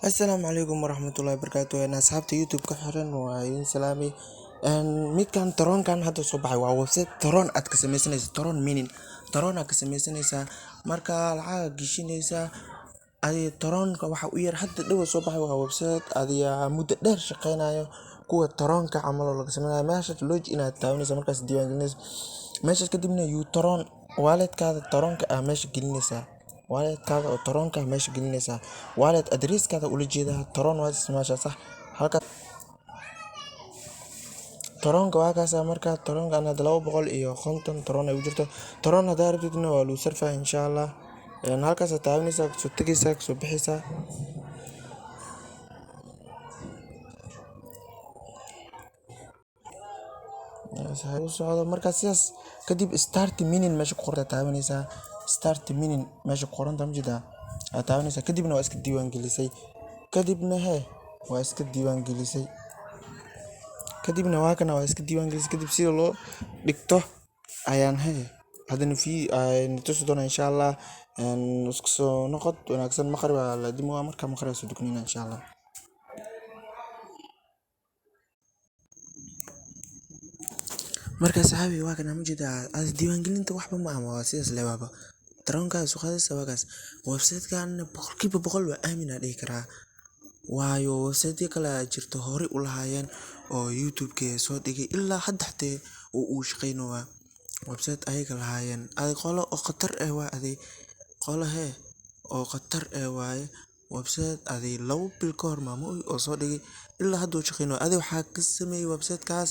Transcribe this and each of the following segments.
Assalaamu calaykum waraxmatullaahi wabarakaatuh. Asxaabta YouTube ka xiran, waa idin salaamay. Midkan Tronkan hadda soo baxay waa website Tron aad ka sameysanaysa, Tron mining, Tron aad ka sameysanaysaa. Marka lacag gashanaysaa adi Tronka waxa u yar hadda dhow soo baxay. Waa website adiga muddo dheer shaqeynayo, kuwa Tronka camal oo laga sameynayo. Meesha log in aad taabanaysa markaas, diiwaan gelinaysa meeshaas, kadibna you Tron walletkaada Tronka ah meesha gelinaysaa, walletkaada oo Tronka meesha gelinaysaa, wallet addresskaada ula jeedaa. Tron waad isticmaashaa, sax? Halka Tronka waa kaasa. Marka Tronka hadda 250 Tron ay u jirto. Tron haddaa rabtidna waa lagu sarfaa, insha Allah. Halkaas aad taabanaysaa, kasoo tegaysaa, kasoo bixaysaa. Socdo marka sidaas. Kadib "start mining" meesha ku qorta taabanaysaa. "Start mining" meesha ku qoranta ma jeedaa, aad taabanaysaa. Kadibna waa iska diiwaan gelisay. Kadibna he waa iska diiwaan gelisay. Kadibna waa kana, waa iska diiwaan gelisay. Kadib sida loo dhigto ayaan he haddana fi tusi doonaa, insha Allah. Isku soo noqod wanaagsan. Maqrib aa la dimo, marka maqrib soo dukanina, insha Allah. Marka saxaabi, waa kana, ma jeedaa? Diiwaangelinta waxba ma aha, waa sidaas le waaba. Tronka soo qaadaysa, waa kaas. Website-kan 100% waa aamin aan dhihi karaa, waayo website kale aa jirto hore u lahaayeen oo YouTube-ka soo dhigay, ilaa hadda xatee uu shaqeynayaa. Website ayaga lahaayeen adi qolo oo khatar eh waa, adi qolo hee oo khatar eh waaye. Website adi 2 bil ka hor maamo oo soo dhigay, ilaa hadda uu shaqeynayo. Adi waxaa ka sameeyay website-kaas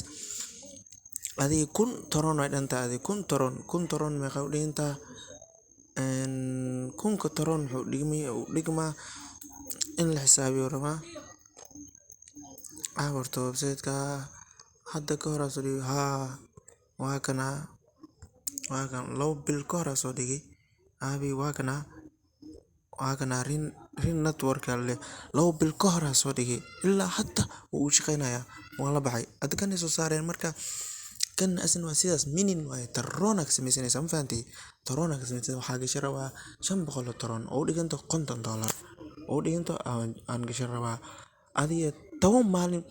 adiga 1000 Tron way dhantahay. Adi 1000 Tron, 1000 Tron meeqa u dhigantaa? 1000-ka Tron wuxuu u dhigmaa in la xisaabiyo rabaa. Horta website-ka hadda ka hor soo dhigay. Haa, waa kana, waa kan, 2 bil ka hor soo dhigay aabi. Waa kana, waa kana, Ring Network aa. 2 bil ka hor soo dhigay, ilaa hadda wuu u shaqeynayaa. Waan la baxay hadda kan ay soo saareen. Marka kan asna waa sidaas, mining waaye, Tron aa ka sameysanaysaa, ma fahantay? Tron aa ka sameysanaysaa. Waxaa gashan rabaa 500 oo Tron oo u dhiganto $50 oo u dhiganto aan gashan rabaa. Adiga 10 maalin,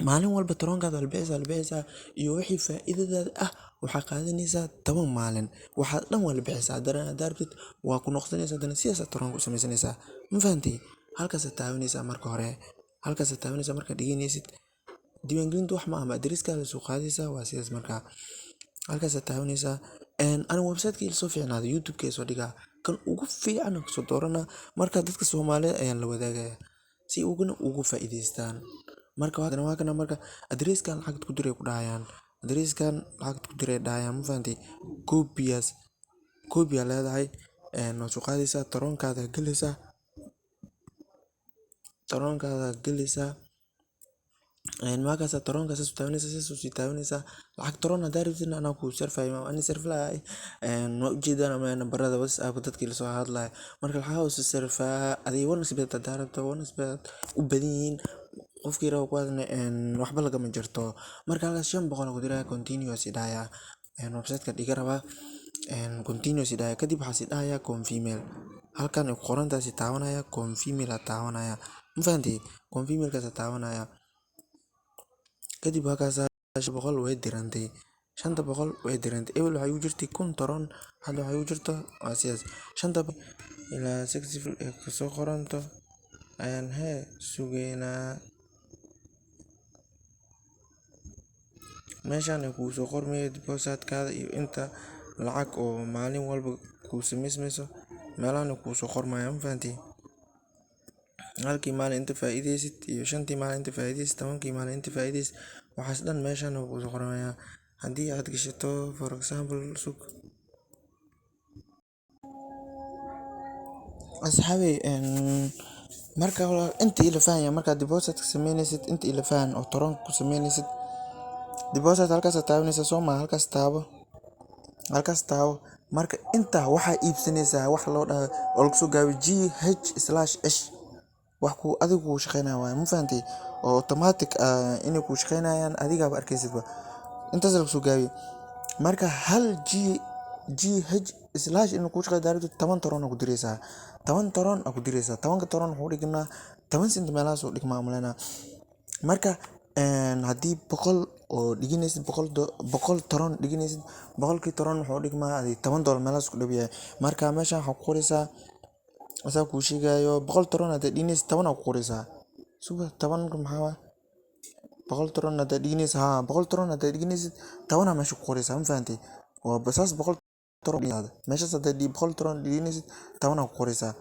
maalin walba Tronkaada waa la bixeysaa, la bixeysaa, iyo wixii faa'iidadaada ah waxaa qaadanaysaa 10 maalin. Waxaa dhan waa la bixeysaa. Haddana haddaa rabtid waa ku noqsanaysaa, haddana sidaas aad Tronka u sameysanaysaa, ma fahantay? Halkaasaad taabanaysaa marka hore, halkaasaad taabanaysaa markaad dhiganaysid. Diiwaangelintu wax ma aha, addresskaada soo qaadaysaa, waa sidaas. Markaa halkaasaad taabanaysaa. Aniga website-ka ila soo fiicnaada YouTube-ka soo dhigaa, kan ugu fiican aan kasoo dooranaa. Marka dadka Soomaaliyeed ayaan la wadaagayaa si uguna ugu faa'iidaystaan. Marka waa kana. Marka addresskan lacagta ku diray ku dhahayaan, addresskan lacagta ku diray dhahayaan, ma fahantay? Copy-yaas, copy aa leedahay, waad soo qaadaysaa, Tronkaada gelaysaa, Tronkaada gelaysaa. Markaas Tronka saas u taabanaysaa, saas u sii taabanaysaa. Lacag Tron haddaa rabtidna anaa kuu sarfayo, ani sarflahay. Waa ujeedaan ama nambarada WhatsApp dadkii lasoo hadlayo. Marka lacagaha u sarfaa adiga 1xBet haddaa rabto, 1xBet u badan yihiin qofkii rabo kuwaasna waxba lagama jarto. Marka halkaas 500 ku diraya, continue sii dhahaya. Website-ka dhiga rabaa, continue sii dhahaya. Kadib waxaa sii dhahaya confirm. Halkan ay ku qorantahay sii taabanaya, confirm aa taabanaya, ma fahantay? Confirm kaas taabanaya. Kadib halkaas 500 way dirantay, 500 way dirantay. Ebel waxay ugu jirtay 1000 Tron, hadda waxay ugu jirto waa sidaas shanta ilaa successful ay kasoo qoranto ayaan hee sugeynaa. Meeshan ay kugu soo qormaya deposit-kaada iyo inta lacag oo maalin walba kuu sameysmayso, meelahan ay kugu soo qormaya, ma fahantay? Halkii maalin inta faa'iideysid iyo shantii maalin inta faa'iideysid, 10-kii maalin inta faa'iideysid, waxaas dhan meeshan kugu soo qormaya. Haddii aad gashato, for example, sug asxaabey. Marka inta ila fahanya, markaad deposit ka sameynaysid, inta ila fahan oo Tronka ku sameynaysid deposit, halkaas aad taabanaysaa, soo ma? Halkaas taabo, halkaas taabo. Marka inta waxaa iibsanaysaa wax loo dhaho oo lagu soo gaabiyo GH/H. Wax ku adigu kuu shaqeynaya waaye, ma fahantay? Oo automatic inay kuu shaqeynayaan adigaaba arkaysidba. Intaas lagu soo gaabiyo. Marka hal GH/ inuu kuu shaqeeyo daarado, 10 Tron aa ku diraysaa, 10 Tron aa ku diraysaa. 10-ka Tron wuxuu dhignaa 10 cent meelahaas u dhigmaa umaleynaa. Marka haddii 100 oo dhiganaysid, 100 Tron dhiganaysid, 100kii Tron wuxuu u dhigmaa $10 meelahaas ku dhow yahay. Marka meeshan waxaa ku qoraysaa, asaa kuu sheegayo, 100 Tron haddaad dhiganaysid, 10 aa ku qoraysaa. Suga, 10 maxaa waay? 100 Tron haddaad dhiganaysid, haa, 100 Tron haddaad dhiganaysid, 10 aa meesha ku qoraysaa. Ma fahantay? Waa saas. 100 Tron meeshaas haddaad 100 Tron dhiganaysid, 10 aa ku qoraysaa.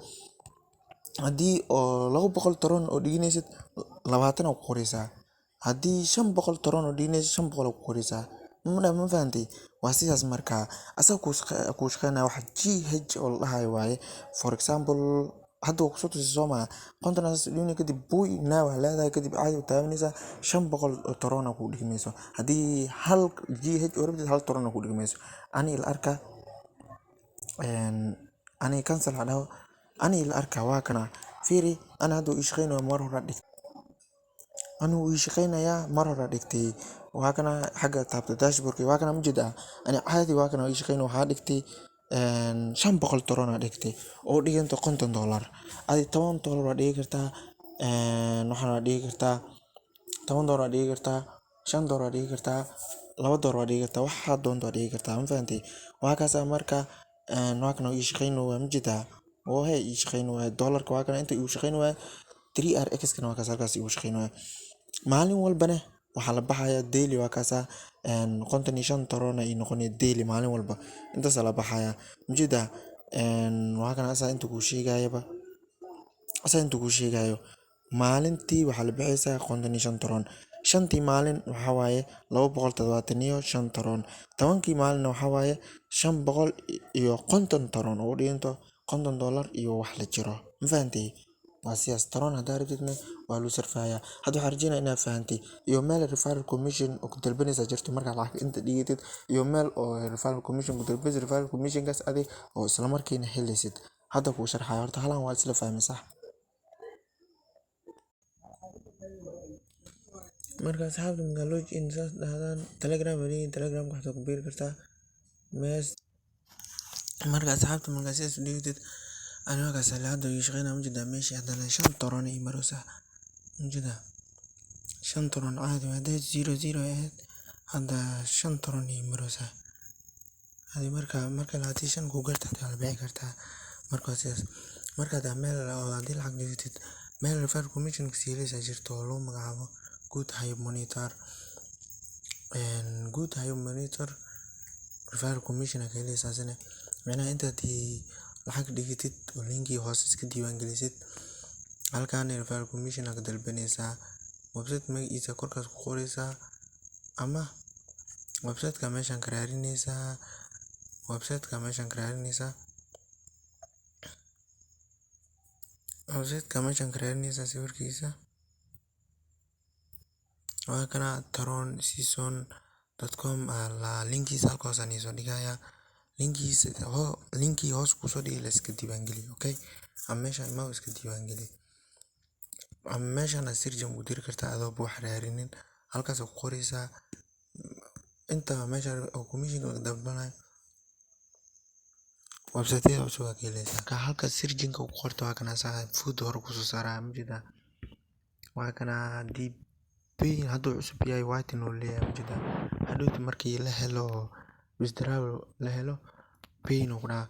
Haddii oo 200 Tron oo dhiganaysid, 20 aa ku qoraysaa. Haddii 500 Tron oo dhiganaysid, 500 aa ku qoraysaa. Ma fahantay? Waa sidaas. Marka asaga kuu shaqeynaya wax GH oo la dhahayo waaye. For example, hadda waa kusoo tusay, soo maa? 50 saas dhigani, kadib "buy now" aa leedahay, kadib caadi u taabanaysaa, 500 oo Tron aa kuu dhigmayso. Haddii hal GH oo rabtid, hal Tron aa kuu dhigmayso. Ani ila arka, ani cancel ha dhaho. Ani ila arka, waa kana, fiiri. Ani hadda wuu ii shaqeynaya, mar hore dhig. Ani wuu ii shaqeynayaa, mar hore dhigtay. Waa kana, xagga taabta, dashboard waa kana, ma jeedaa? Ani caadi waa kana, ii shaqeynaya. Waxaa dhigtay 500 Tron aa dhigtay oo dhiganto $50. Adi $10 waa dhigi kartaa, waxaan waa dhigi kartaa, $10 waa dhigi kartaa, $5 waa dhigi kartaa, $2 waa dhigi kartaa, waxaad doonto waa dhigi kartaa. Ma fahantay? Waa kaasa. Marka waa kana, ii shaqeyn waa, ma jeedaa? Oo hee, ii shaqeyn waaya. Dollarka waa kana, inta igu shaqeyn waaya. 3RX kana waa kaas, halkaas igu shaqeyn waaya. Maalin walbana waxaa la baxaya daily, waa kaasa, 55 Tron ay noqonaya daily. Maalin walba intaas la baxaya, majeedaa? Waa kana, asaa inta kuu sheegayaba, asaa inta kuu sheegayo. Maalintii waxaa la bixaysaa 55 Tron. Shantii maalin waxaa waaye 275 Tron. 10kii maalinna waxaa waaye 550 Tron oo u dhiganto $50 iyo wax la jiro. Ma fahantay? Waa sidaas. Tron haddaa rabtidna waa lagu sarfayaa. Hadda waxaan rajeynaya inaad fahantay. Iyo meel referral commission oo ku dalbanaysa jirto markaad lacag inta dhigatid, iyo meel oo referral commission ku dalbanaysa, referral commissionkaas adi oo isla markiina helaysid. Hadda kuu sharxayo. Horta halan waa isla fahmay, sax? Marka asxaabta, markaa log in saas dhahdaan, Telegram waa leeyihin, Telegram waxaad ku biiri kartaa mees. Marka asxaabta, markaa sidaas u dhigatid, ani markaas hadda ii shaqeynaya, majeedaa? Meeshii haddana 5 Tron ii maraysaa, majeedaa? 5 Tron caadi waa. Hadday zero zero ahayd, hadda 5 Tron ii maraysaa. Adi marka 25 ku gaarto xitaa waa bixi kartaa. Marka waa sidaas. Marka hadaa meel oo hadii lacag dhigatid, meel referral commission kasii helaysaa jirto oo lagu magacaabo Good Hype Monitor. Good Hype Monitor referral commission aa ka heleysaa asina. Micnaha intaad lacag dhigatid oo linkii hoose iska diiwaan gelisid, halkaan referral commission aa ka dalbanaysaa. Website magaciisa korkaas ku qoreysaa ama website-ka meeshan ka raadineysaa, website-ka meeshan ka raadineysaa, website-ka meeshan ka raadineysaa sawirkiisa. Waa kana, tronseason.com aa. Linkiisa halka hoose aan idiin soo dhigayaa. Linkiisa, linkii hoos kusoo dhigay, la iska diiwaan geli. Okay, ama meeshan imaw, iska diiwaan geli, ama meeshan aad searching ku diri kartaa adoo wax raadinin. Halkaas ku qoreysaa inta meesha oo commission laga dalbanayo. Website-yada cusub aad ka heleysaa. Ka halka searching ku qorto, waa kana, saaxiib, food hore kusoo saaraya, majeedaa? Waa kana. Deep hadduu cusub yahay, waiting uu leeyahay, majeedaa? Hadhowti markii la helo withdrawal la helo, paying uu ku dhahaa.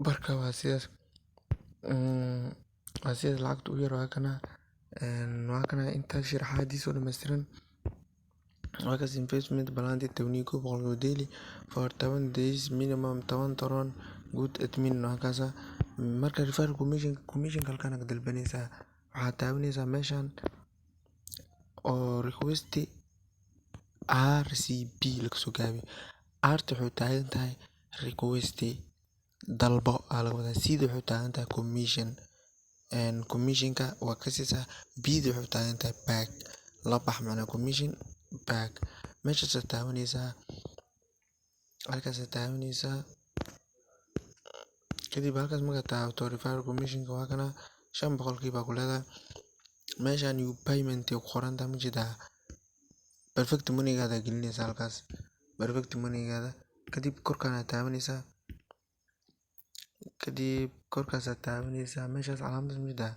Marka waa sidaas, waa sidaas. Lacagta u yar waa kana, waa kana. Inta sharaxaadiisa oo dhammaystiran waa kaas. Investment plan 11% daily for 10 days, minimum 10 Tron, good admin, waa kaasa. Marka referral commission halkaan ka dalbanaysaa. Waxaad taabanaysaa meeshan oo request RCB laga soo gaabiyo. R-ta waxay taagan tahay request, dalbo aa laga wadaa. C-da waxay taagan tahay commission, commissionka waa ka siisaa. B-da waxay taagan tahay back, la bax, macnaa commission back. Meeshaas taabanaysaa, halkaas taabanaysaa. Kadib halkaas markaad taabato, referral commissionka waa kana, 5% baa ku leedahay. Meeshan you payment ku qoran tahay, ma jeedaa? Perfect Money-gaada gelinaysaa halkaas, Perfect Money-gaada. Kadib korkaan aad taabanaysaa, kadib korkaas aad taabanaysaa, meeshaas calaamadaas, ma jeedaa?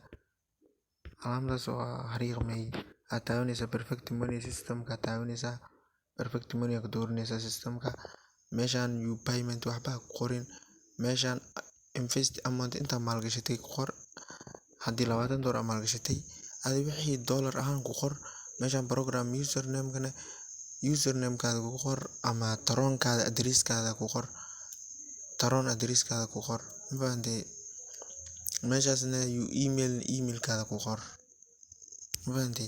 Calamadas oo xariqmey aa tawaneysa, Perfect Money system ka tawaneysa, Perfect Money aa kadoraneysa systemka. Meshan your payment waxba hakuqorin, meshan invest amount inta maal gashate kuqor, hadi $20 aa maal gashatay adi wixi dolar ahan kuqor, meshan program username kana usernamekada kuqor ama tronkaga adreskada kuqor, tron adreskada kuqor, mafahante. Meshas na your email emailkada kuqor, mafahante,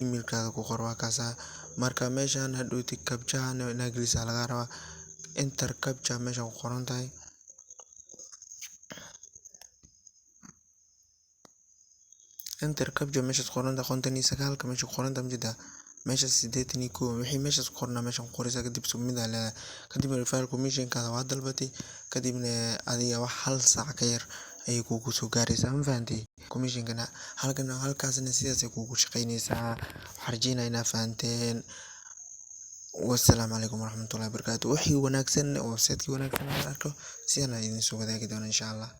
emailkada kuqor wakasa. Marka meshan hadowti captcha ina galiso aa laga raba, enter captcha mesha kuqorontahay, enter captcha meshas kuqorontahay 59-ka mesha kuqorontahay maujeda, meshas 81 wixi meshas kuqorna meshan kuqoreysa, kadib submit aa ledahay, kadib referral commission kada waa dalbatay, kadibna adiga wax hal sac kayar ayey kuguso gareysa, mafahante. Commission halkas sidas ayey kugu shaqeyneysa. Waxan rajeynaya inaa fahanten. Wassalamu calaykum waraxmatullahi wabarakatuh. Wixi wanagsan oo website wanagsan an arko sidan ayan idinla so wadagi dona inshallah.